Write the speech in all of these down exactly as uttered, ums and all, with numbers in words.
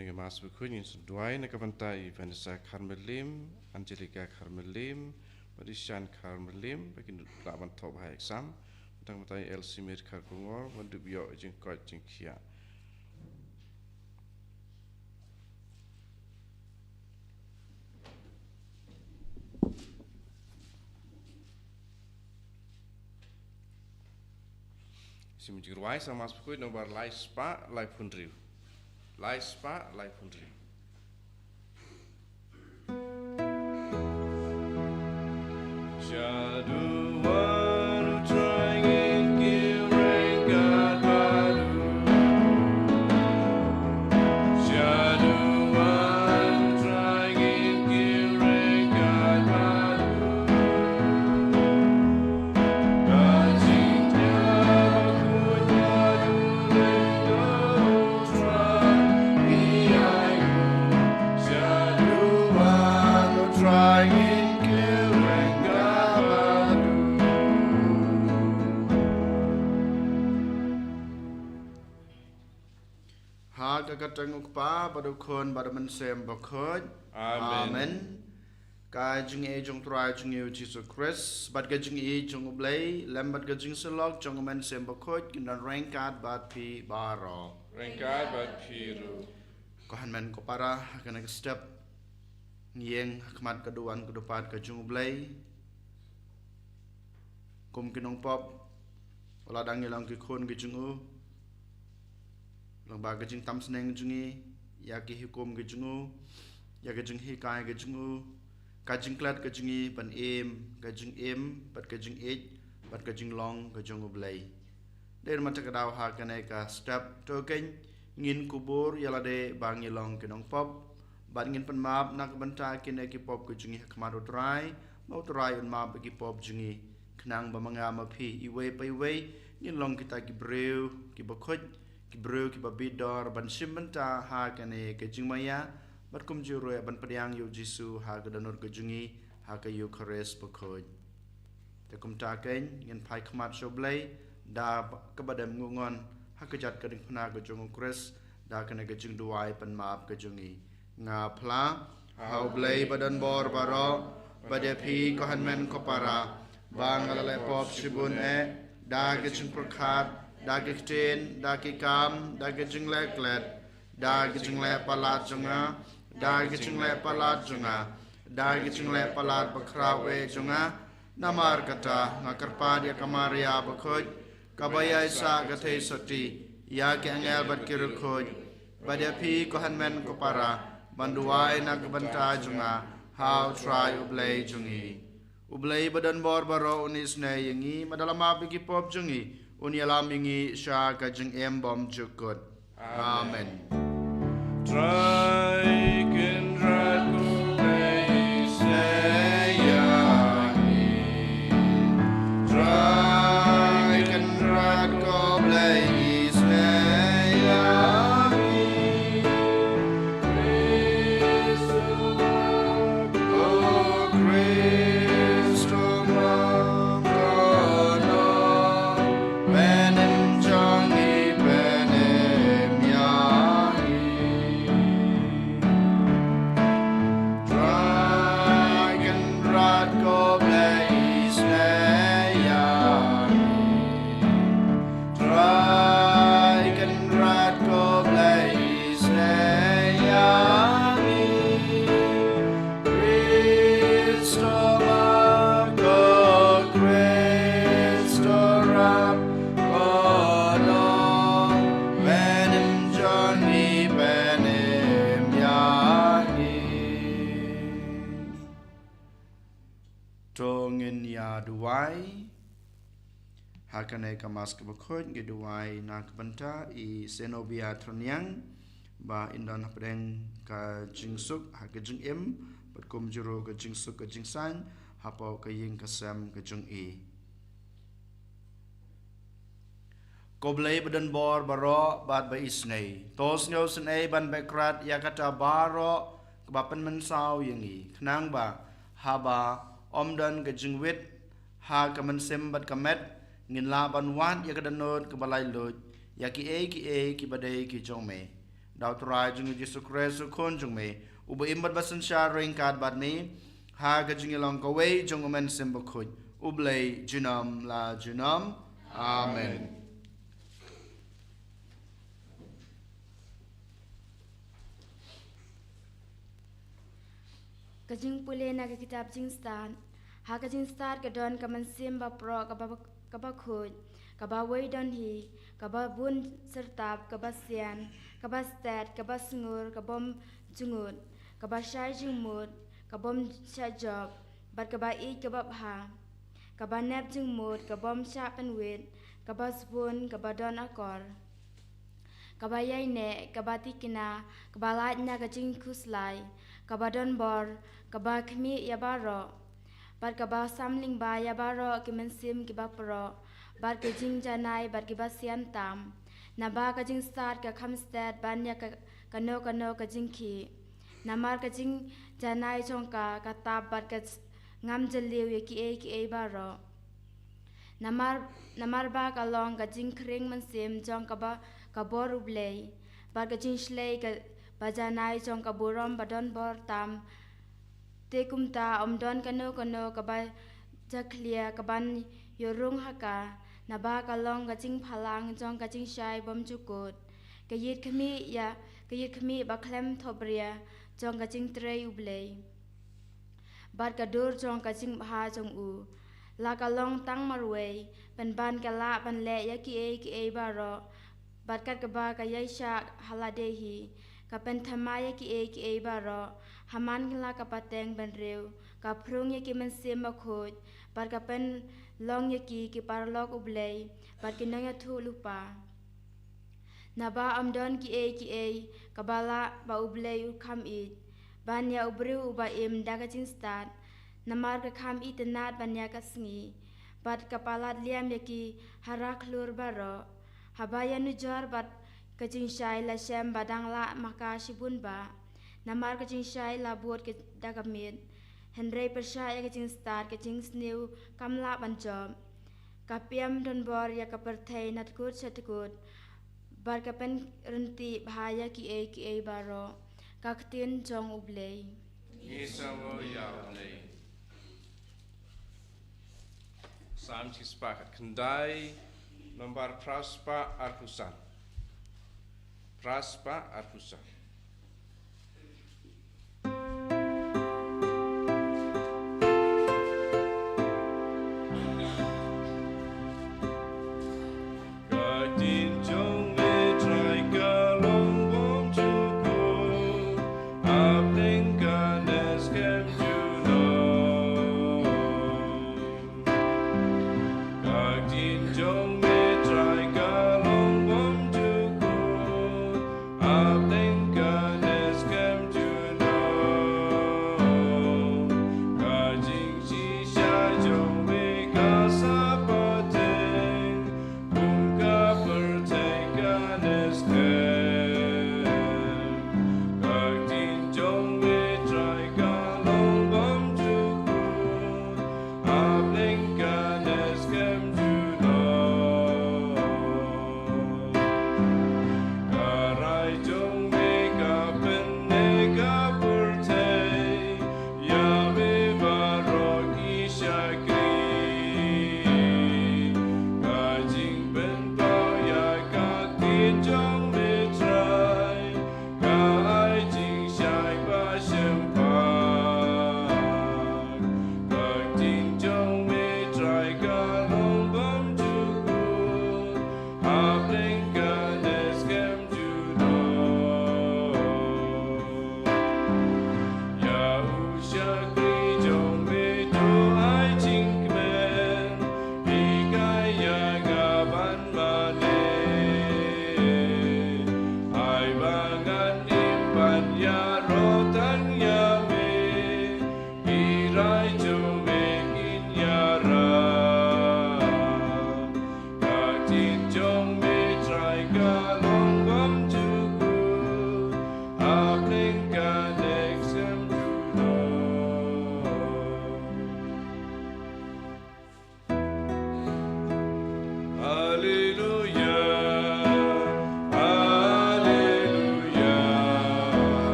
Ïa ka Mass bakhuid ngin sa duwai na ka bynta i Vanessa Kharmylliem, Angelica Kharmylliem, bad i Shan Kharmylliem, ba kin lah ban thoh bha exam. Bad na ka bynta i Elsie Mir Kharkongor, ban dup ïoh jingkoit jingkhiah. Sim jingrwai sa Mass bakhuid nombar lai spah laiphew hynriew. Lai spah laiphew hynriew. Shaduan u Trai ngin kiew ryngkat bad u. Shaduan u Trai ngin kiew ryngkat bad u. Ka jingkyrkhu bad u leh u Trai ngi ai u. Shaduan u Trai ngin kiew ryngkat bad u. Ha ka kyrteng u Kpa, bad u Khun, bad u Mynsiem Bakhuid. Amen. Amen. Ka jingïeit jong u Trai jong ngi u Jisu Khrist, bad ka jingïeit jong u Blei, lem bad ka jingsyllok jong u Mynsiem Bakhuid, kin don ryngkat bad phi baroh. Ryngkat bad phi ruh. Ko hynmen ko para, ha kane ka step, ngi ïeng ha khmat ka duwan ka dupat ka jong u Blei. Kum ki nongpop, wat la dang ngi long ki khun ki jong u, lyngba ka jingtam sneng jong ngi ïa ki hukum ki jong u, ïa ka jinghikai ka jong u, ka jingklet ka jong ngi ban im, ka jingim, bad ka jingïeit, bad ka jinglong ka jong u Blei. Dei namar kata ka daw ha kane ka step, to kein ngin kubur ïa lade ba ngi long ki nongpop, bad ngin pynmap na ka bynta kine ki pop ki jong ngi ha khmat u Trai, ba u Trai un map ïa ki pop jong ngi, khnang ba ma nga ma phi iwei pa iwei ngin long kita ki briew kiba khuid, ki briew kiba bit dor ban shim bynta ha kane ka jingmaïa, bad kumjuh ruh ban pdiang ïa u Jisu ha ka dohnud ka jong ngi ha ka Eukharist bakhuid. Te kumta kein ngin phai khmat sha u Blei da kaba dem nguh ngon ha ka jait ka diengphna ka jong u Khrist, da kane ka jingduwai pynmap ka jong ngi. Nga phla ha u Blei ba don bor baroh, bad ïa phi ko hynmen ko para, ba nga la leh pop shibun eh, da ka jingpyrkhat, da ka ktien, da ki kam, da ka jingleh klet, da ka jingleh palat jong nga, da ka jingleh palat jong nga, da ka jingleh palat bakhraw eh jong nga. Namar kata nga kyrpad ïa ka Maria bakhuid, kaba ïaisah ka theisotti, ïa ki angel bad ki riewkhuid, bad ïa phi ko hynmen ko para, ban duwai na ka bynta jong nga ha u Trai u Blei jong ngi. U Blei ba don bor baroh un isynei ïa ngi, bad da la map ïa ki pop jong ngi, un ïalam ïa ngi sha ka jingim bymjukut. Amen. Trai Kynrad ko Blei isynei ïa ngi. Trai Kynrad ko Blei isynei ïa ngi. Khrist, O Khrist, O Mangkohna, pynim jong ngi, pynim ïa ngi. Trai Kynrad ko Blei isynei ïa ngi. Trai Kynrad ko Blei isynei ïa ngi. Khrist, O Map, ko Khrist, O Rap, ko Nongpynim jong ngi, pynim ïa ngi. To ngin ïa duwai. Ha kane ka Mass kaba khuid ngi duwai na ka bynta i Zenobia Throniang, ba in don hapdeng ka jingsuk ha ka jingim, bad kumjuh ruh ka jingsuk ka jingsain hapoh ka ïing ka sem ka jong i. Ko Blei ba don bor baroh bad ba isynei, to sngewsynei ban beh krad ïa kata baroh kaba pynmynsaw ïa ngi, khnang ba haba ym don ka jingwit ha ka mynsiem bad ka met, ngin lah ban wad ïa ka dohnud kaba laitluid ïa kiei kiei kiba dei ki jong me. da U Trai jong ngi Jisu Khrist U Khun jong me, uba im bad ba synshar ryngkat bad me ha ka jingïalong kawei jong U Mynsiem Bakhuid, U Blei junom la junom. Amen. Ka jingpule na ka kitab Jingstad. Ha ka jingstad ka don ka mynsiem baproh kaba, kaba khuid, kaba wei don hi, kaba bun syrtap, kaba sian, kaba stet, kaba sngur, ka bym jngut, kaba shai jingmut, ka bym shah jop, bad kaba ïeit kaba bha, kaba nep jingmut, ka bym shah pynwit, kaba sbun, kaba don akor, kaba ïaineh, kaba tikna, kaba lait na ka jingkhuslai, kaba don bor, kaba khmih ïa baroh, bad kaba samlyngba ïa baroh ki mynsiem kiba proh, bad ki jingjanai bad kiba sian tam. Naba ka jingstad ka kham stet ban ïa ka, kano kano ka jingkhih. Namar ka jingjanai jong ka ka tap bad ka ngam jylliew ïa kiei kiei baroh. Namar, namar ba ka long ka jingkhring mynsiem jong kaba, ka bor U Blei, bad ka jingshlei kaba janai jong ka burom ba don bor tam. Te kumta ym don kano kano kaba jakhlia kaban ïoh rung ha ka, naba ka long ka jingphalang jong ka jingshai bymjukut, ka ïit khmih ïa, ka ïit khmih ba khlem thopbria jong ka jingtrei U Blei, bad ka dur jong ka jingbha jong u. La ka long tang marwei, pynban ka lah ban leh ïa kiei kiei baroh, bad kat kaba ka ïaishah ha lade hi, ka pynthymmai ïa kiei kiei baroh. Ha man la ka pateng bynriew, ka phrung ïa ki mynsiem bakhuid, bad ka pynlong ïa ki ki paralok U Blei, bad ki nongïathuhlypa. Naba ym don kiei kiei kaba lah ba U Blei u kham ïeit ban ïa u briew uba im da ka jingstad. Namar ka kham itynnad ban ïa ka sngi, bad ka palat liam ïa ki hara khlur baroh. Haba ïanujor bad ka jingshai la shem ba dang lah ma ka shibun bah. Namar ka jingshai la bud ka da ka miet, hynrei pyrshah ïa ka jingstad ka jingsniew kam lah ban jop. Ka pynïap donbor ïa ka pyrthei naduh kut sha kut, bad ka pynryntih bha ïa kiei kiei baroh. Ka ktien jong U Blei. Ngi sngewbha ïa U Blei. Salm shispah khyndai, nombar phraspah arphew san. Phraspah arphew san. Ka ktien jong me Trai ka long bymjukut, hapdeng ka neh skhem junom. Ka ktien jong me Trai ka long bymjukut, hapdeng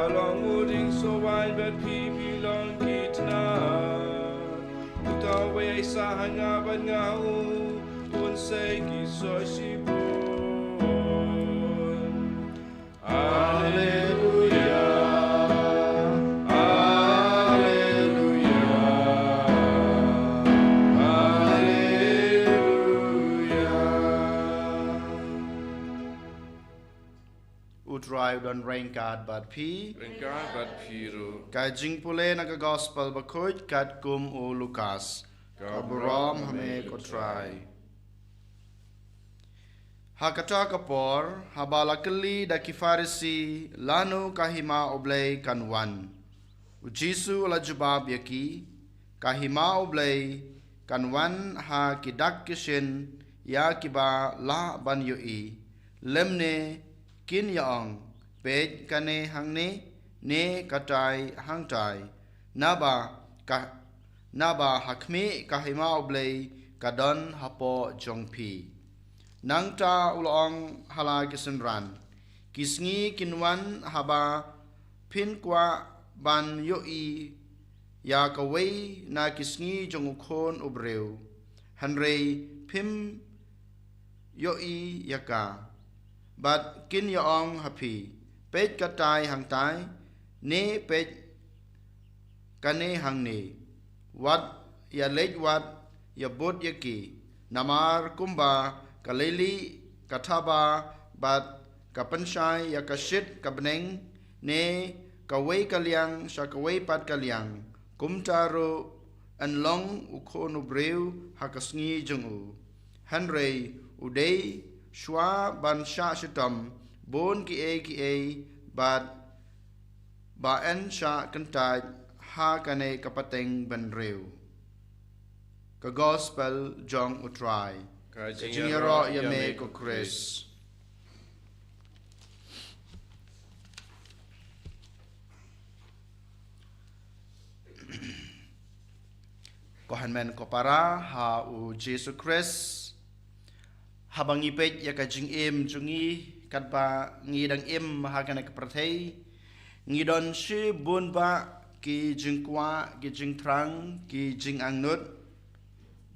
Long u dieng soh waiñ bad phi, phi long ki tnat. Uta uwei ai sah ha nga bad nga u, un sei ki soh shibun. Alleluia, alleluia, alleluia. U Trai u don ryngkat bad phi. Ryngkat bad phi ruh. Ka jingpule na ka Gospel Bakhuid katkum u Lukas. Ka burom ha me ko Trai. Ha kata ka por, haba la kylli da ki Pharisi lano ka Hima U Blei kan wan, u Jisu u la jubab ïa ki, ka Hima U Blei kan wan ha ki dak ki shin ïa kiba lah ban ïohi, lymne kin ïa ong, peit kane hangne, ne katai hangtai, naba ka, naba ha khmih ka Hima U Blei ka don hapoh jong phi. Nangta u la ong ha la ki synran, ki sngi kin wan haba phin kwah ban ïohi ïa kawei na ki sngi jong u Khun u briew, hynrei phim ïohi ïa ka. Bad kin ïa ong ha phi, peit katai hangtai, ne peit kane hangne. Wat ïa leit wat ïa bud ïa ki. Namar kumba ka lili ka thaba bad ka pynshai ïa ka shit ka bneng, ne kawei ka liang sha kawei pat ka liang, kumta ruh yn long u Khun u briew ha ka sngi jong u. Hynrei u dei shuwa ban shah shitom bun kiei kiei bad ba yn shah kyntait ha kane ka pateng bynriew. Ka Gospel jong u Trai. Ka jingïaroh ïa me ko Khrist. Ko hynmen ko para ha u Jisu Khrist. Haba ngi peit ïa ka jingim jong ngi, katba ngi dang im ha kane ka pyrthei, ngi don shibun bah ki jingkwah, ki jingthrang, ki jingangnud.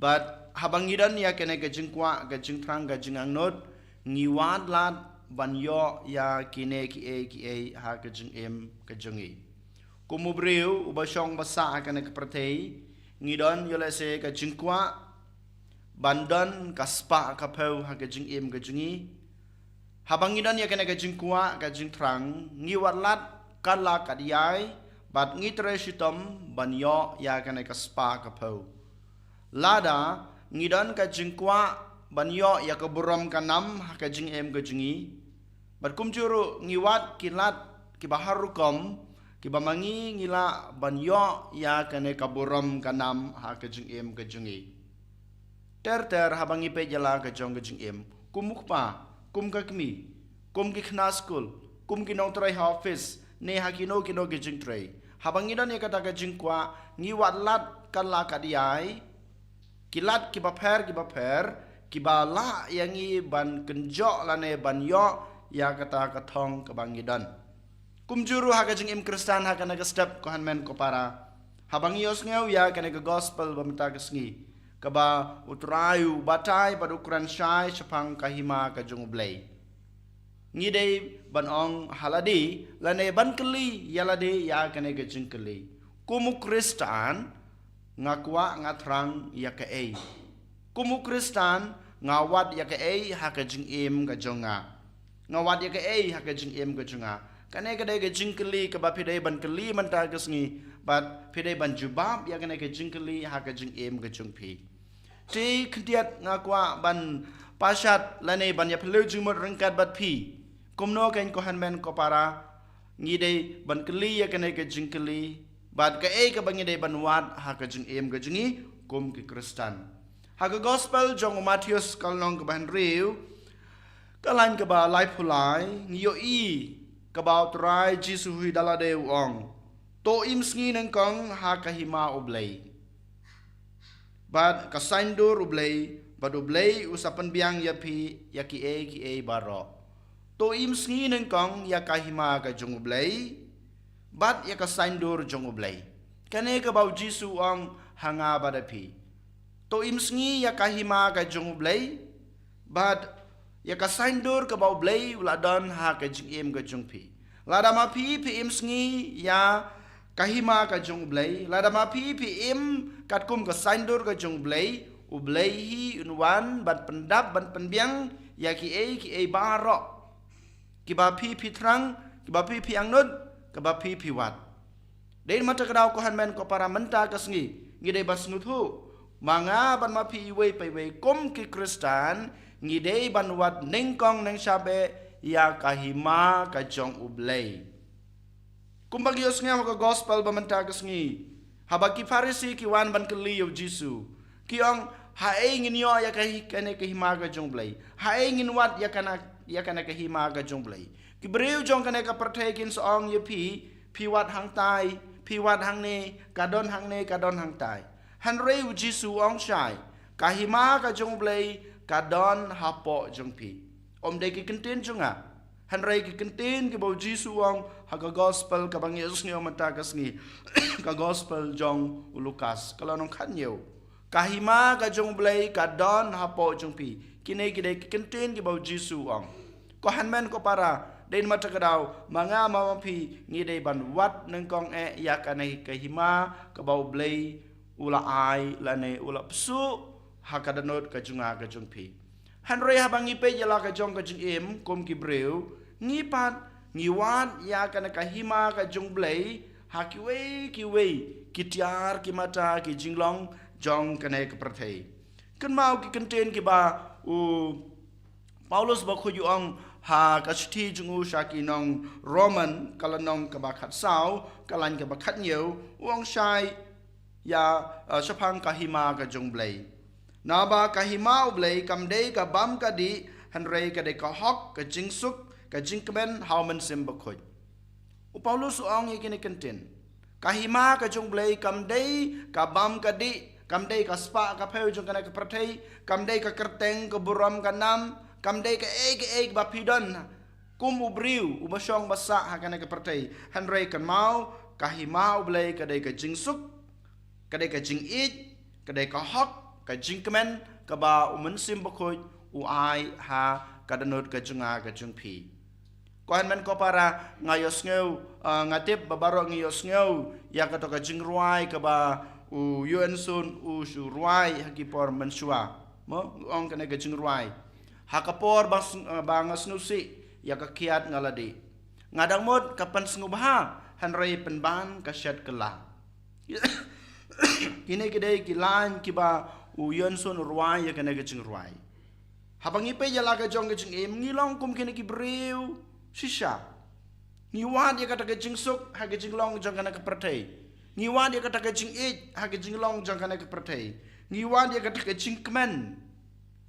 Bad haba ngi don ïa kane ka jingkwah, ka jingthrang, ka jingangnud, ngi wad lad ban ïoh ïa kine kiei kiei ha ka jingim ka jong ngi. Kum u briew uba shong ba sah ha kane ka pyrthei, ngi don ïoh lehse ka jingkwah ban don ka spah ka phew ha ka jingim ka jong ngi. Haba ngi don ïa kane ka jingkwah, ka jingthrang, ngi wad lad kat la kat ïai, bad ngi trei shitom ban ïoh ïa kane ka spah ka phew. Lada ngi don ka jingkwah ban ïoh ïa ka burom ka nam ha ka jingim ka jong ngi, bad kumjuh ruh ngi wad ki lad kiba har rukom, kiba ma ngi ngi lah ban ïoh ïa kane ka burom ka nam ha ka jingim ka jong ngi. Ter ter haba ngi peit ïa la ka jong ka jingim, kum u kpa, kum ka kmie, kum ki khynnah skul, kum ki nongtrei ha office, ne ha kino kino ki jingtrei. Haba ngi don ïa kata ka jingkwah, ngi wad lad kat la kat ïai ki lad kiba pher kiba pher, kiba lah ïa ngi ban kynjoh lane ban ïoh ïa kata ka thong kaba ngi don. Kumjuh ruh ha ka jingim Khristan ha kane ka step, ko hynmen ko para, haba ngi ïohsngew ïa kane ka Gospel ba mynta ka sngi, kaba u Trai u batai bad u kren shai shaphang ka Hima ka jong u Blei, ngi dei ban ong ha lade lane ban kylli ïa lade ïa kane ka jingkylli: Kum u Khristan, nga kwah, nga thrang ïa kaei? Kum u Khristan, nga wad ïa kaei ha ka jingim ka jong nga? Nga wad ïa kaei ha ka jingim ka jong nga? Kane ka dei ka jingkylli kaba phi dei ban kylli mynta ka sngi, bad phi dei ban jubab ïa kane ka jingkylli ha ka jingim ka jong phi. Te khyndiat nga kwah ban pashat lane ban ïaphylliew jingmut ryngkat bad phi. Kumno kein, ko hynmen ko para, ngi dei ban kylli ïa kane ka jingkylli, bad kaei kaba ngi dei ban wad ha ka jingim ka jong ngi kum ki Khristan? Ha ka Gospel jong u Mathaios ka lynnong kaba hynriew, ka lain kaba laiphew lai, ngi ïohi kaba u Trai Jisu hi da lade u ong: To im sngi nyngkong ha ka Hima u Blei, bad ka saiñdur u Blei, bad u Blei u sa pynbiang ïa phi ïa kiei kiei baroh. To im sngi nyngkong ïa ka Hima ka jong u Blei, bad ïa ka saiñdur jong U Blei. Kane kaba U Jisu u ong ha nga bad ha phi. To im sngi ïa ka hima ka jong U Blei, bad ïa ka saiñdur kaba U Blei u la don ha ka jingim ka jong phi. Lada ma phi phi im sngi ïa ka hima ka jong U Blei, lada ma phi phi im katkum ka saiñdur ka jong U Blei, U Blei hi un wan ban pyndap ban pynbiang ïa kiei kiei baroh kiba phi phi thrang, kiba phi phi angnud, kiba phi phi wad. Dei na kata ka daw ko hynmen ko para mynta ka sngi, ngi dei ban sngewthuh ma nga bad ma phi iwei pa iwei kum ki Khristan, ngi dei ban wad nyngkong nyngshap eh ïa ka hima ka jong U Blei. Kumba ngi ïohsngew ha ka gospel ba mynta ka sngi, haba ki Pharisi ki wan ban kylli ïa U Jisu, ki ong, haei ngin ïoh ïa ka hi-, kane ka hima ka jong U Blei? Haei ngin wad ïa kane, ïa kane ka hima ka jong U Blei? Ki briew jong kane ka pyrthei kin sa ong ïa phi, phi wad hangtai, phi wad hangne, ka don hangne, ka don hangtai. Hynrei U Jisu u ong shai, ka hima ka jong U Blei ka don hapoh jong phi. Ym dei ki kyntien jong nga. Hynrei ki kyntien kiba U Jisu u ong ha ka gospel kaba ngi ïohsngew mynta ka sngi, ka gospel jong u Lukas, ka lynnong khathynñiew. Ka hima ka jong U Blei ka don hapoh jong phi. Kine ki dei ki kyntien kiba U Jisu u ong. Ko hynmen ko para, dei na kata ka daw ma nga ma phi ngi dei ban wad nyngkong eh ïa kane ka hima kaba U Blei u la ai lane u la pynsuh ha ka dohnud ka jong nga ka jong phi. Hynrei haba ngi peit ïa la ka jong ka jingim kum ki briew, ngi pat ngi wad ïa kane ka hima ka jong U Blei ha kiwei kiwei ki tiar ki mata ki jinglong jong kane ka pyrthei. Kynmaw ki kyntien kiba u Paulus bakhuid u ong ha ka shithi jong u sha ki nong Roman, ka lynnong kaba khatsaw, ka lain kaba khathynñiew, u ong shai ïa, eh, shaphang ka hima ka jong U Blei. Naba ka hima U Blei kam dei ka bam ka dih, hynrei ka dei ka hok, ka jingsuk, ka jingkmen ha U Mynsiem Bakhuid. U Paulus u ong ïa kine ki kyntien. Ka hima ka jong U Blei kam dei ka bam ka dih, kam dei ka spah ka phew jong kane ka pyrthei, kam dei ka kyrteng ka burom ka nam, kam dei kaei kaei ba phi don kum u briew uba shong ba sah ha kane ka pyrthei. Hynrei kynmaw, ka hima U Blei ka dei ka jingsuk, ka dei ka jingïeit, ka dei ka hok, ka jingkmen kaba U Mynsiem Bakhuid u ai ha ka dohnud ka jong nga ka jong phi. Ko hynmen ko para, nga ïohsngew, ah, nga tip ba baroh ngi ïohsngew ïa kato ka jingrwai kaba u Ïoanson u shu rwai ha ki por mynshuwa. Mo, u ong kane ka jingrwai. Ha ka por ba sng-, ah, ba nga sngewsih ïa ka kiad nga la dih. Nga dang mut ka pynsngewbha, hynrei pynban ka shet kylla. Kine ki dei ki lain kiba u Ïoanson u rwai ïa kane ka jingrwai. Haba ngi peit ïa la ka jong ka jingim, ngi long kum kine ki briew shisha. Ngi wad ïa kata ka jingsuk ha ka jinglong jong kane ka pyrthei. Ngi wad ïa kata ka jingïeit ha ka jinglong jong kane ka pyrthei. Ngi wad ïa kata ka jingkmen.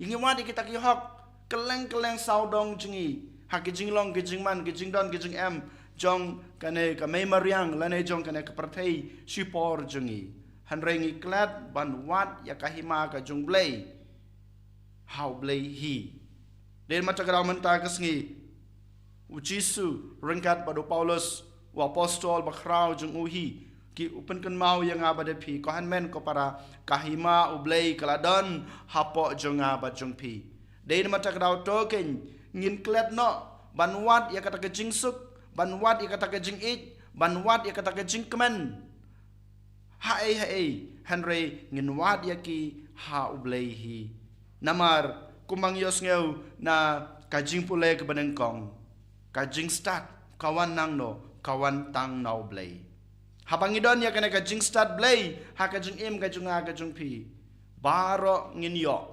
Ngi wad ïa kita ki hok kylleng kylleng sawdong jong ngi ha ka jinglong, ka jingman, ka jingdon, ka jingem jong kane ka mei mariang lane jong kane ka pyrthei shipor jong ngi. Hynrei ngi klet ban wad ïa ka hima ka jong U Blei. Ha U Blei hi. Dei na kata ka daw mynta ka sngi, u Jisu ryngkat bad u Paulus, u apostol bakhraw jong u hi, ki u pynkynmaw ïa nga bad ïa phi, ko hynmen ko para, ka hima U Blei ka la don hapoh jong nga bad jong phi. Dei na kata ka daw to kein, ngin klet noh ban wad ïa kata ka jingsuk, ban wad ïa kata ka jingïeit, ban wad ïa kata ka jingkmen. Haei haei, hynrei ngin wad ïa ki ha U Blei hi. Namar kumba ngi ïohsngew na ka jingpule kaba nyngkong, ka jingstad ka wan nangno? Ka wan tang na U Blei. Haba ngi don ïa kane ka jingstad Blei ha ka jingim ka jong nga ka jong phi, baroh ngin ïoh.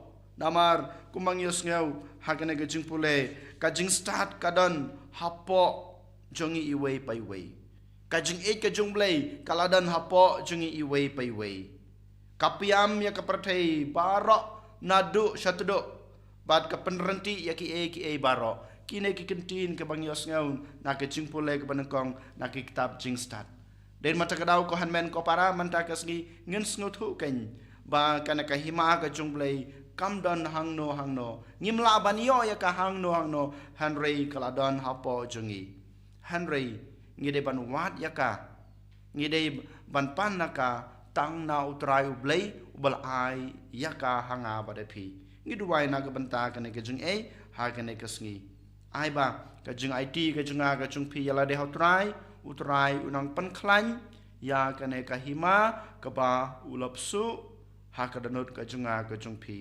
Namar kumba ngi ïohsngew ha kane ka jingpule, ka jingstad ka don hapoh jong ngi iwei pa iwei. Ka jingïeit ka jong U Blei ka la don hapoh jong ngi iwei pa iwei. Ka pynïap ïa ka pyrthei baroh naduh sha tduh, bad ka pynryntih ïa kiei kiei baroh. Kine ki kyntien kiba ngi ïohsngew na ka jingpule kaba nyngkong na ka kitab Jingstad. Dei na kata ka daw ko hynmen ko para, mynta ka sngi ngin sngewthuh kein ba kane ka hima ka jong U Blei kam don hangno hangno. Ngim lah ban ïoh ïa ka hangno hangno, hynrei ka la don hapoh jong ngi. Hynrei Ngi dei ban wad ïa ka. Ngi dei ban pan na ka tang na U Trai U Blei uba la ai ïa ka ha nga bad ha phi. Ngi duwai na ka bynta kane ka jingeh ha kane ka sngi. Ai ba ka jingaiti ka jong nga ka jong phi ïa lade ha U Trai, U Trai u nang pynkhlaiñ ïa kane ka hima kaba u la bsuh ha ka dohnud ka jong nga ka jong phi.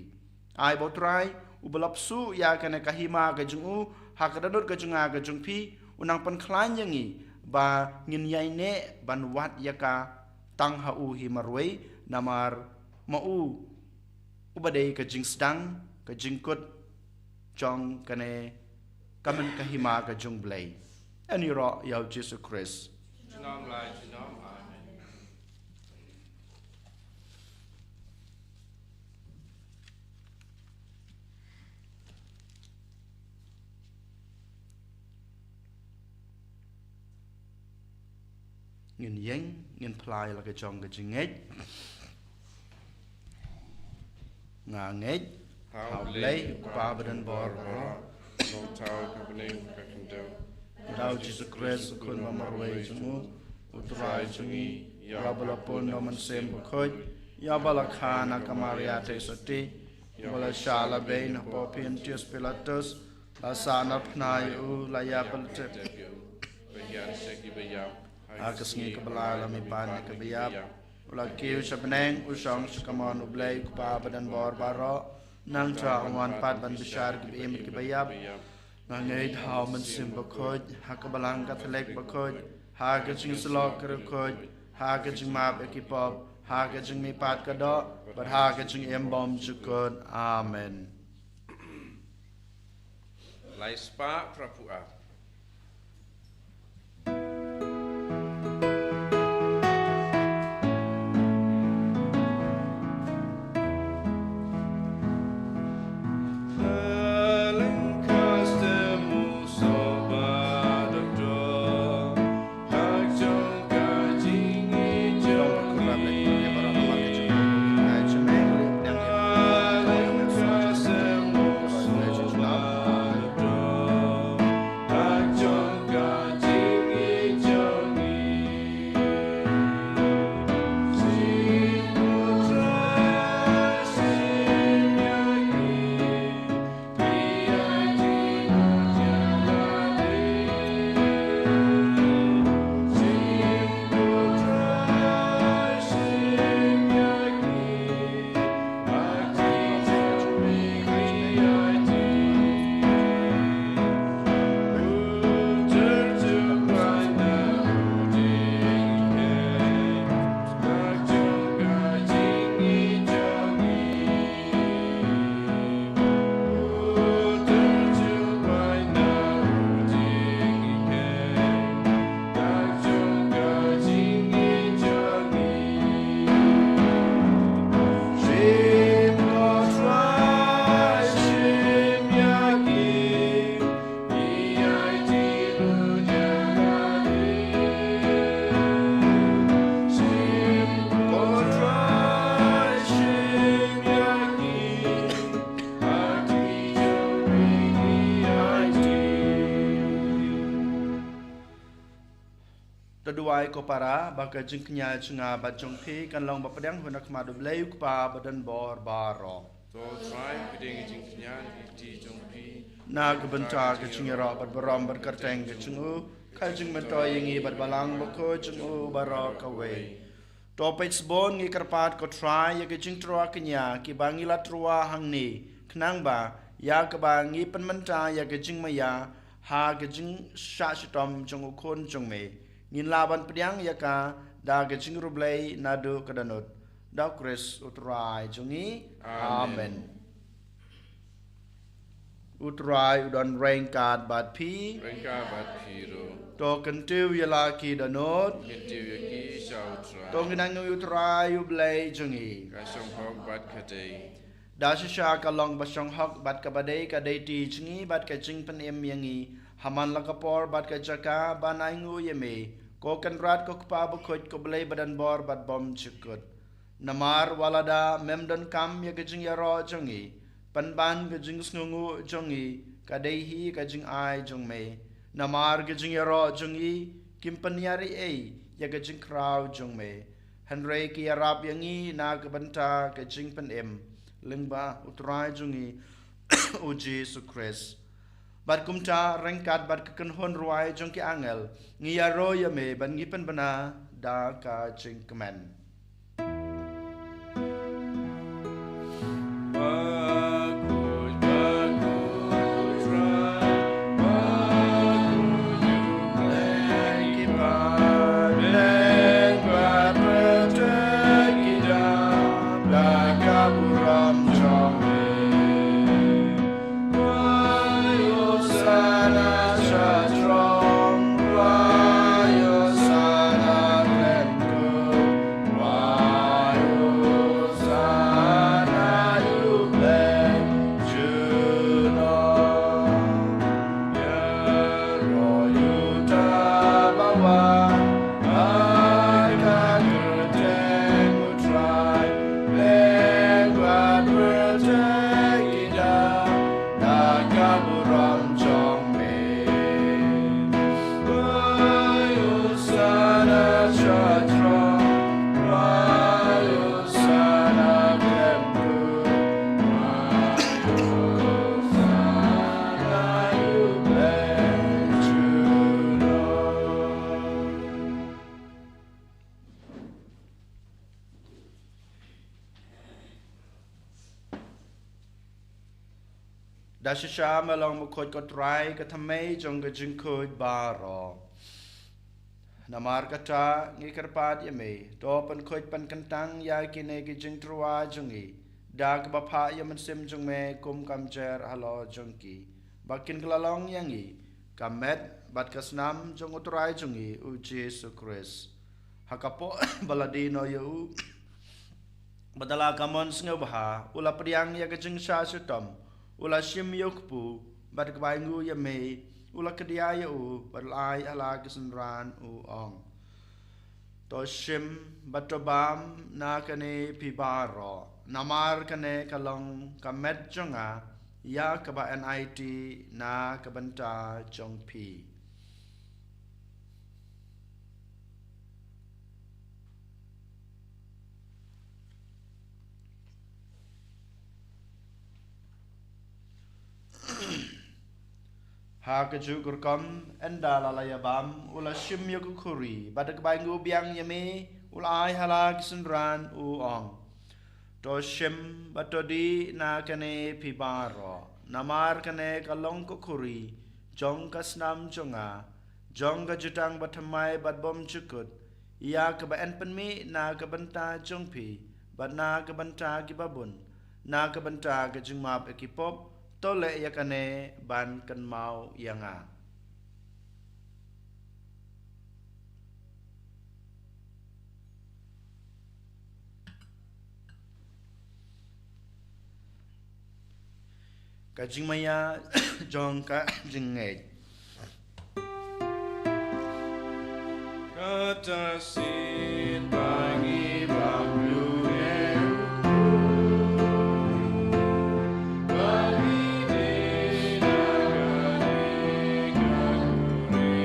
Ai ba U Trai uba la bsuh ïa kane ka hima ka jong u ha ka dohnud ka jong nga ka jong phi, u nang pynkhlaiñ ïa ngi ba ngin ïaineh ban wad ïa ka tang ha u hi marwei, namar ma u uba dei ka jingsdang, ka jingkut jong kane ka myn ka hima ka jong U Blei. Ïaroh ïa U Jisu Khrist. Junom la junom. Amen. Ngin ïeng, ngin phla ïa la ka jong ka jingngeit. Nga ngeit ha U Blei, U Kpa badonbor baroh, Nongthaw ka bneng ka khyndew. Ngi da U Jisu Khrist, U Khun ba marwei jong u, U Trai jong ngi, ïa uba la pun da U Mynsiem Bakhuid, ïa uba la kha na ka Maria Theisotti, ïa uba la shah la beiñ hapoh Pontius Pilatus, la sahnarphna ïa u, la ïapyntip ïa u, ba ïaid sha kiba ïap, ha ka sngi kaba lai la mihpat na kiba ïap. U la kiew sha bneng, u shong sha kamon U Blei U Kpa badonbor baroh. Nangta un wan pat ban bishar kiba im bad kiba ïap. Nga ngeit ha U Mynsiem Bakhuid, ha ka Balang Katholik bakhuid, ha ka jingïasyllok ka riewkhuid, ha ka jingmap ïa ki pop, ha ka jingmihpat ka doh, bad ha ka jingim bymjukut. Amen. Lai spah phra phew ar. To duwai ko para, ba ka jingkñia jong nga bad jong phi kan long ba pdiang hun ha khmat U Blei U Kpa badonbor baroh. To Trai, pdiang ka jingkñia na ki kti jong phi. Na ka bynta ka jingïaroh bad burom bad kyrteng ka jong u, ka jingmyntoi ïa ngi bad Balang Bakhuid jong u baroh kawei. To peit sbun ngi kyrpad ko Trai ïa ka jingtyrwa kñia kiba ngi la tyrwa hangne, khnang ba ïa kaba ngi pynmynta ïa ka jingmaïa ha ka jingshah shitom jong u Khun jong me, ngin lah ban pdiang ïa ka da ka jingriewblei naduh ka dohnud. Da U Khrist U Trai jong ngi. Amen. Amen. U Trai u don ryngkat bad phi. Ryngkat bad phi ruh. To kyntiew ïa la ki dohnud. Kyntiew ïa ki sha U Trai. To ngin ainguh ïa U Trai U Blei jong ngi. Ka shong hok bad ka dei. Da shisha ka long ba shong hok bad kaba dei ka dei ti jong ngi bad ka jingpynim ïa ngi ha man la ka por bad ka jaka ban ainguh ïa me, ko Kynrad ko Kpa Bakhuid ko Blei badonbor bad bymjukut. Namar wat lada mem donkam ïa ka jingïaroh jong ngi, pynban ka jingsngewnguh jong ngi ka dei hi ka jingai jong me. Namar ka jingïaroh jong ngi kim pynïar ei ei ïa ka jingkhraw jong me, hynrei ki ïarap ïa ngi na ka bynta ka jingpynim lyngba U Trai jong ngi, U Jisu Khrist. Bad kumta ryngkat bad ka kynhun rwai jong ki angel, ngi ïaroh ïa me bad ngi pynbna da ka jingkmen. Da shisha me long bakhuid, ko Trai, ka thymmei jong ka jingkhuid baroh. Namar kata ngi kyrpad ïa me, to pynkhuid pynkyntang ïa kine ki jingtyrwa jong ngi da kaba phah ïa u Mynsiem jong me kum ka mjer halor jong ki, ba kin kylla long ïa ngi ka met bad ka snam jong U Trai jong ngi U Jisu Khrist. Ha ka por ba la die noh ïa u, bad da la ka mon sngewbha u la pdiang ïa ka jingshah shitom, u la shim ïa u kpu, bad kaba ainguh ïa me u la kdiah ïa u, bad u la ai ha la ki synran, u ong: To shim bad to bam na kane phi baroh, namar kane ka long ka met jong nga ïa kaba enait na ka bynta jong phi. Ha kajuh ka rukom, ynda la la ïa bam, u la shim ïa ka khuri, bad da kaba ainguh biang ïa me u la ai ha la ki synran, u ong: To shim bad to dih na kane phi baroh, namar kane ka long ka khuri jong ka snam jong nga, jong ka jutang bathymmai bad bymjukut, ïa kaba yn pynmih na ka bynta jong phi bad na ka bynta kiba bun, na ka bynta ka jingmap ïa ki pop. To leh ïa kane ban kynmaw ïa nga. Ka jingmaïa jong ka jingngeit. Kata shisien ba ngi bam ïa u, ba ngi dei na kane ka khuri.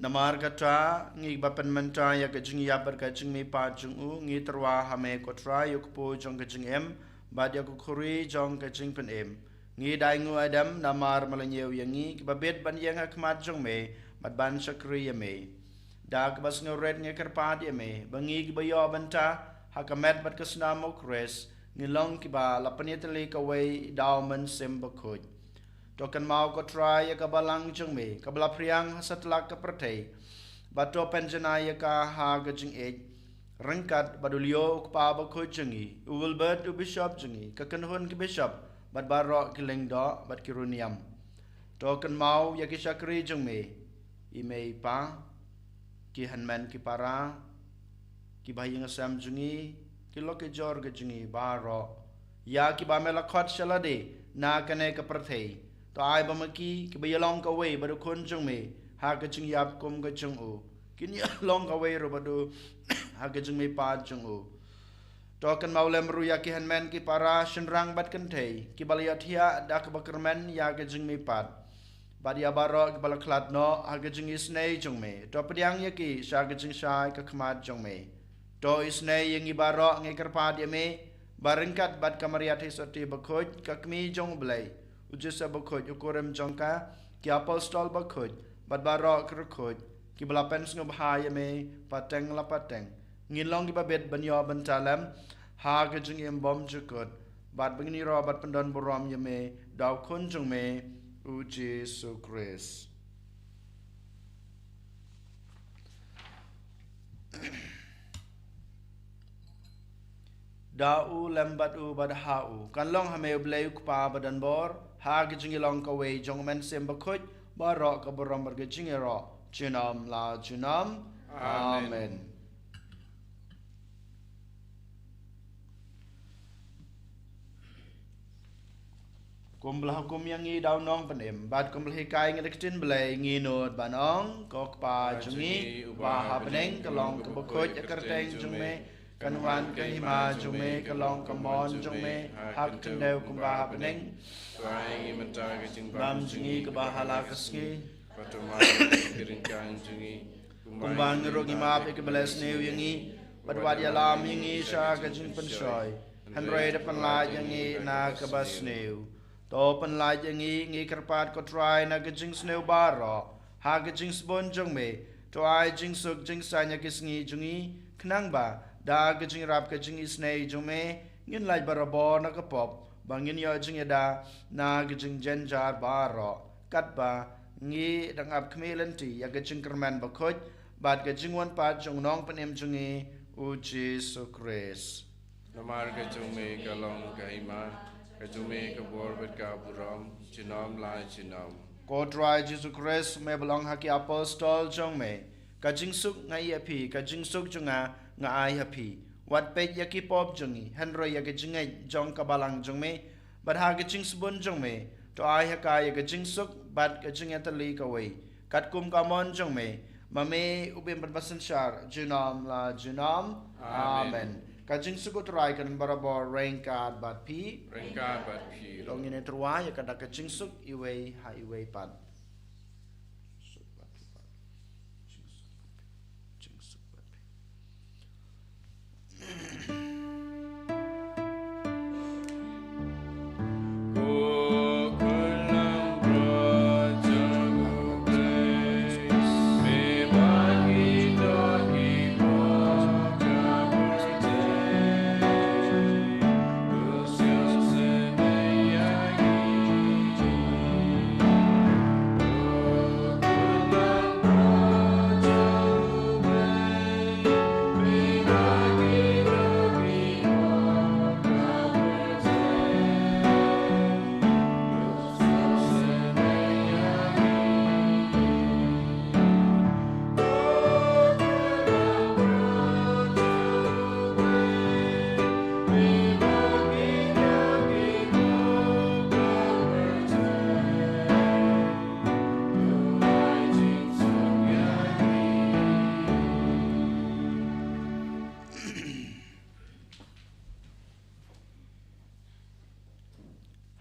Namar kata, ngi ba pynmynta ïa ka jingïap bad ka jingmihpat jong u, ngi tyrwa ha me ko Trai ïa u kpu jong ka jingim bad ïa ka khuri jong ka jingpynim. Ngi da ainguh aidem namar me la ñiew ïa ngi kiba bit ban ïeng ha khmat jong me bad ban shakri ïa me. Da kaba sngewrit ngi kyrpad ïa me ba ngi kiba ïoh bynta ha ka met bad ka snam u Khrist, ngi long kiba la pynïatylli kawei da u Mynsiem Bakhuid. To kynmaw ko Trai ïa ka balang jong me kaba la phriang ha satlak ka pyrthei, bad to pynjanai ïa ka ha ka jingïeit ryngkat bad u Leo u kpa bakhuid jong ngi, u Wilbert u bishop jong ngi, ka kynhun ki bishop bad baroh ki lyngdoh bad ki riewniam. To kynmaw ïa ki shakri jong me, i mei i pa, ki hynmen ki para, ki bahaïing sem jong ngi, ki lok ki jor ki jong ngi baroh, ïa kiba me la khot sha lade na kane ka pyrthei. To ai ba ma ki kiba ïalong kawei bad u Khun jong me ha ka jingïap kum ka jong u. Kin ïa long kawei ruh bad u ha ka jingmihpat jong u. To kynmaw lem ruh ïa ki hynmen ki para, shynrang bad kynthei kiba la ïohthiah da kaba kyrmen ïa ka jingmihpat, bad ïa baroh kiba la khlad noh ha ka jingisynei jong me. To pdiang ïa ki sha ka jingshai ka khmat jong me. To isynei ïa ngi baroh, ngi kyrpad ïa me, ba ryngkat bad ka Maria Theisotti bakhuid, ka Kmie jong U Blei, U Joseph bakhuid, u kurim jong ka, ki apostol bakhuid, bad baroh ki riewkhuid kiba la pynsngewbha ïa me pateng la pateng, ngin long kiba bit ban ïoh bynta lem ha ka jingim bymjukut, bad ba ngin ïaroh bad pyndonburom ïa me da U Khun jong me, U Jisu Khrist. Da u, lem bad u, bad ha u, kan long ha me U Blei U Kpa badonbor, ha ka jingïalong kawei jong U Mynsiem Bakhuid, baroh ka burom bad ka jingïaroh junom la junom. Amen. Amen. Kumba la hukum ïa ngi da U Nongpynim, bad kumba la hikai ngi da ka ktien Blei, ngi nud ban ong: Ko Kpa jong ngi uba ha bneng, ka long kaba khuid ïa ka kyrteng jong me, kan wan ka hima jong me, ka long ka mon jong me ha ka khyndew kumba ha bneng. Ai ngi mynta ka jingbam jong ngi kaba ha la ka sngi. Bad to map ïa ki ryngkang jong ngi, kumba ngi ruh ngi map ïa kiba leh sniew ïa ngi. Bad wat ïalam ïa ngi sha ka jingpynshoi, hynrei da pynlait ïa ngi na kaba sniew. To pynlait ïa ngi, ngi kyrpad ko Trai, na ka jingsniew baroh, ha ka jingsbun jong me. To ai jingsuk jingsaiñ ïa ki sngi jong ngi, khnang ba da ka jingïarap ka jingisynei jong me, ngin lait barabor na ka pop, ba ngin ïoh jingïada na ka jingjynjar baroh. Katba ngi dang ap khmih lynti ïa ka jingkyrmen bakhuid bad ka jingwan pat jong U Nongpynim jong ngi, U Jisu Khrist. Namar ka jong me ka long ka hima, ka jong me ka bor bad ka burom, junom la junom. Ko Trai Jisu Khrist, me ba la ong ha ki apostol jong me: Ka jingsuk nga ai ha phi, ka jingsuk jong nga nga ai ha phi. Wat peit ïa ki pop jong ngi, hynrei ïa ka jingngeit jong ka balang jong me. Bad ha ka jingsbun jong me, to ai ha ka ïa ka jingsuk bad ka jingïatylli kawei, katkum ka mon jong me, ma me u bym pat ba synshar junom la junom. Amen. Amen. Ka jingsuk U Trai kan don barabor ryngkat bad phi. Ryngkat bad phi. To ngin ïatyrwa ïa ka da ka jingsuk iwei ha iwei pat.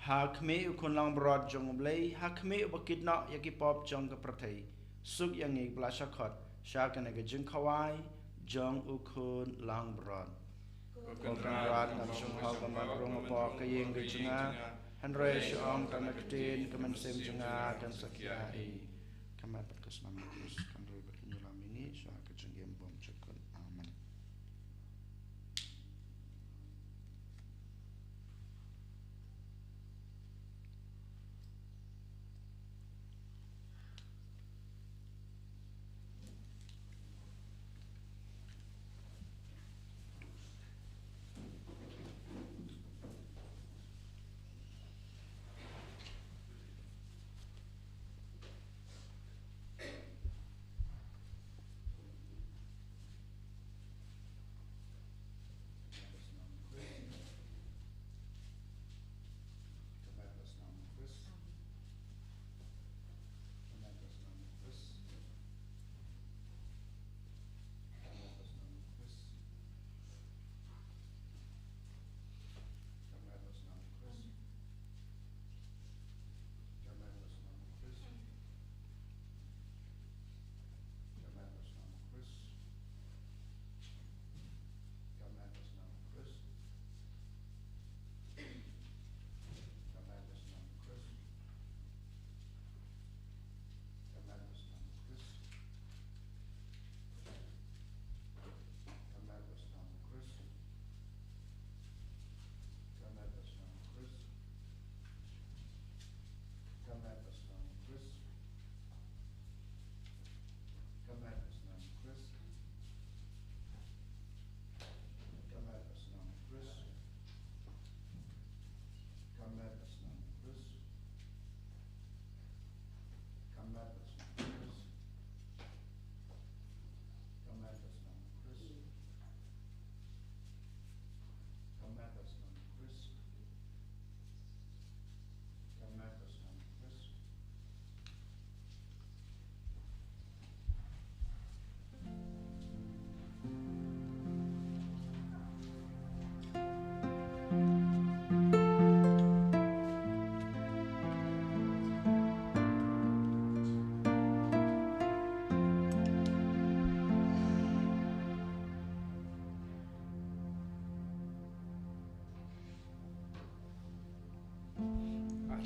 Ha khmih U Khun langbrot jong U Blei, ha khmih uba kit noh ïa ki pop jong ka pyrthei, suk ïa ngi kiba la shah khot sha kane ka jingkhawai jong U Khun langbrot. Ko Kynrad, ngam shym hok ban wan rung hapoh ka ïing ka jong nga, hynrei shu ong tang ka ktien, ka mynsiem jong nga kan satia ïa ngi. Ka met bad ka snam U Khrist kan ri bad kan ïalam ïa ngi sha ka jingim bymjukut. Amen.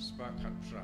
Spah khatphra.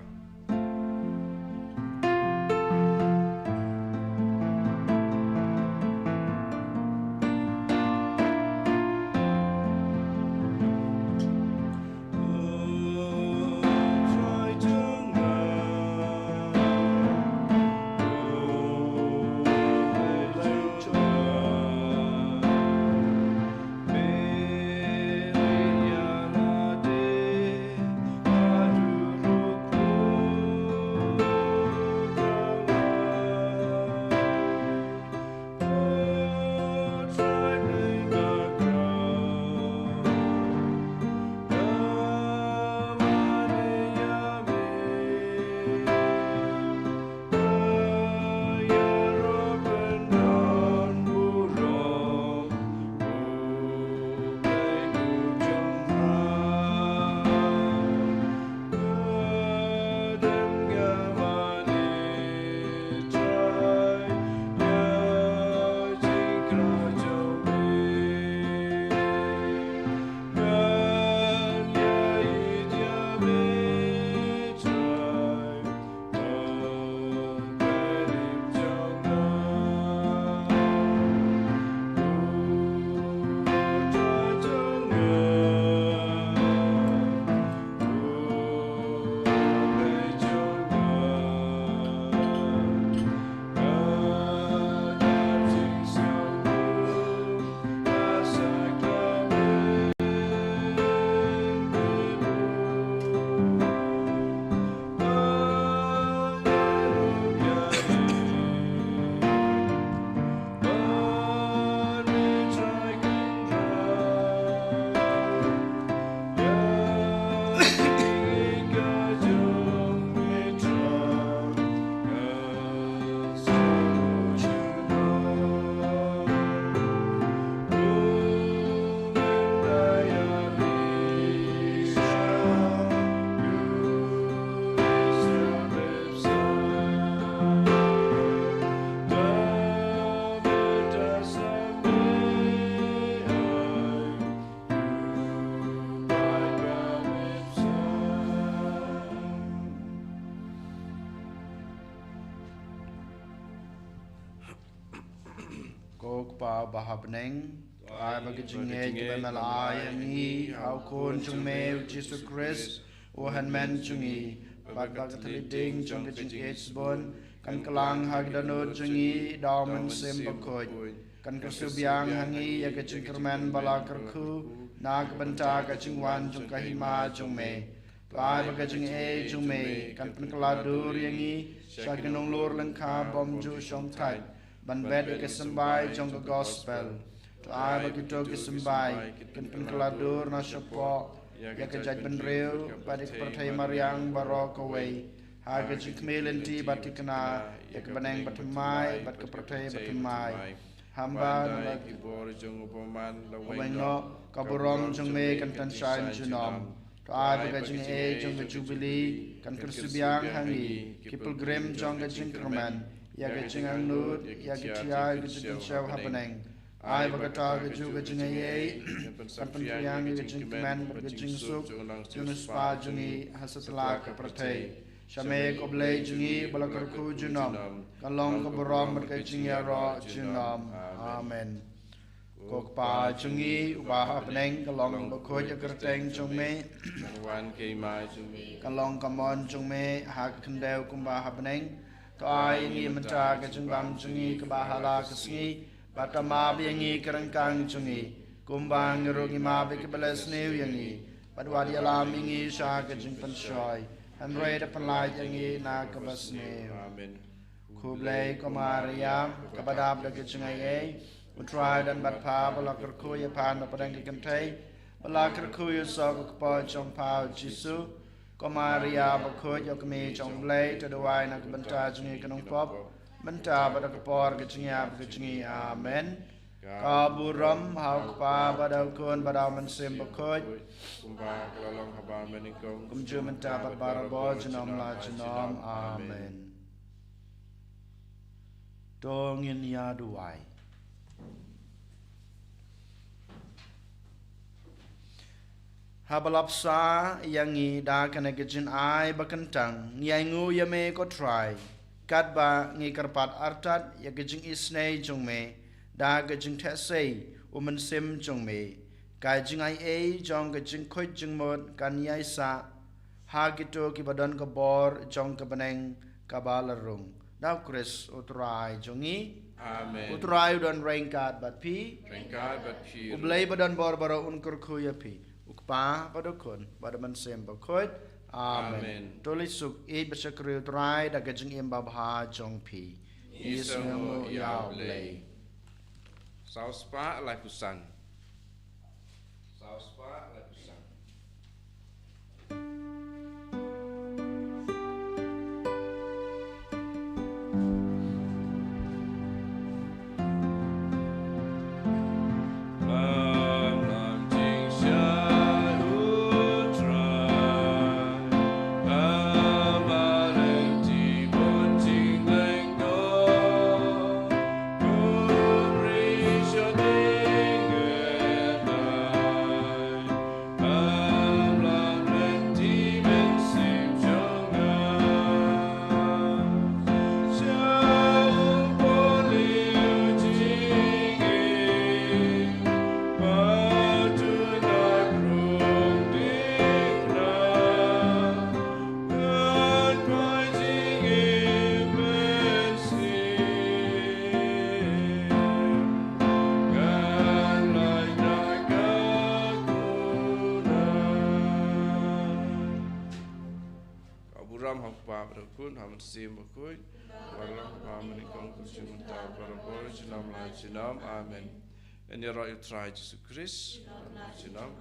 Ko Kpa ba ha bneng, to ai ba ka jingngeit kiba me la ai ha ngi ha u Khun jong me u Jisu Khrist, u Hynmen jong ngi, bad ba ka thylliej ding jong ka jingïeit sbun kan kylla ha ki dohnud jong ngi da u Mynsiem Bakhuid, kan kyrsiewbiang ha ngi ïa ka jingkyrmen ba la kyrkhu na ka bynta ka jingwan jong ka hima jong me. To ai ba ka jingaiei jong me kan pynkylla dur ïa ngi sha ki nonglur lyngkha bymjukshongthait ban bet ïa ka symbai jong ka gospel. To ai ba kito ki symbai kin pynkylla dur na shapoh ïa ka jaitbynriew bad ïa ka pyrthei mariang baroh kawei, ha ka jingkhmih lynti bad thikna ïa ka bneng bathymmai bad ka pyrthei bathymmai. Haba naba ki bor jong u bymman lawei noh, ka burom jong me kan pynshai junom. To ai ba ka jingaiei jong ka Jubili kan kyrsiewbiang ha ngi ki pilgrim jong ka jingkyrmen ïa ka jingangnud ïa ki thiah ka jingpynshitom ha bneng. Ai ba kata kajuh ka jingaiei kan pynphriang ïa ka jingkmen bad ka jingsuk jong u nongsiewspah jong ngi ha satlak ka pyrthei. Sha me ko Blei jong ngi ba la kyrkhu junom, ka long ka burom bad ka jingïaroh junom. Amen. Ko Kpa jong ngi uba ha bneng, ka long ka bakhuid ïa ka kyrteng jong me. Kan wan ka hima jong me. Kan long ka mon jong me ha ka khyndew kumba ha bneng. To ai ïa ngi mynta ka jingbam jong ngi kaba ha la ka sngi. Bad to map ïa ngi ka ryngkang jong ngi, kumba ngi ruh ngi map ïa kiba leh sniew ïa ngi. Bad wat ïalam ïa ngi sha ka jingpynshoi, hynrei da pynlait ïa ngi na kaba sniew. Amen. Khublei ko Maria, kaba dap da ka jingaiei, U Trai u don bad pha, ba la kyrkhu ïa pha na pdeng ki kynthei, ba la kyrkhu ïa u soh ka kpoh jong pha u Jisu. Ko Maria bakhuid, ïa ka kmie jong U Blei, to duwai na ka bynta jong ngi ki nongpop, mynta bad ha ka por ka jingïap ka jong ngi. Amen. Ka burom ha U Kpa bad ha U Khun bad ha U Mynsiem Bakhuid. Kumba ka la long haba mynnyngkong, kumjuh mynta bad barabor, junom la junom. Amen. To ngin ïa duwai. Haba la bsa ïa ngi da kane ka jingai ba kyntang, ngi ainguh ïa me ko Trai, katba ngi kyrpad artat ïa ka jingisynei jong me da ka jingtheh sei u Mynsiem jong me. Ka jingaiei jong ka jingkhuid jingmut kan ïaisah ha kito kiba don ka bor jong ka bneng kaba la rung. Da U Khrist U Trai jong ngi. Amen. U Trai u don ryngkat bad phi. Ryngkat bad phi. U Blei ba don bor baroh un kyrkhu ïa phi. U Kpa bad U Khun bad U Mynsiem Bakhuid. Amen. Amen. To leit suk ïeit bad shakri U Trai da ka jingim babha jong phi. Ngi sngewnguh ïa U Blei. Saw spah laiphew san. Saw spah laiphew san. Ka burom ha U Kpa bad ha U Khun, ha U Mynsiem Bakhuid, bad ha U Kpa mynnyngkong, kumjuh mynta, barabor, junom la junom. Amen. Yn ïaroh ïa U Trai Jisu Khrist. Junom.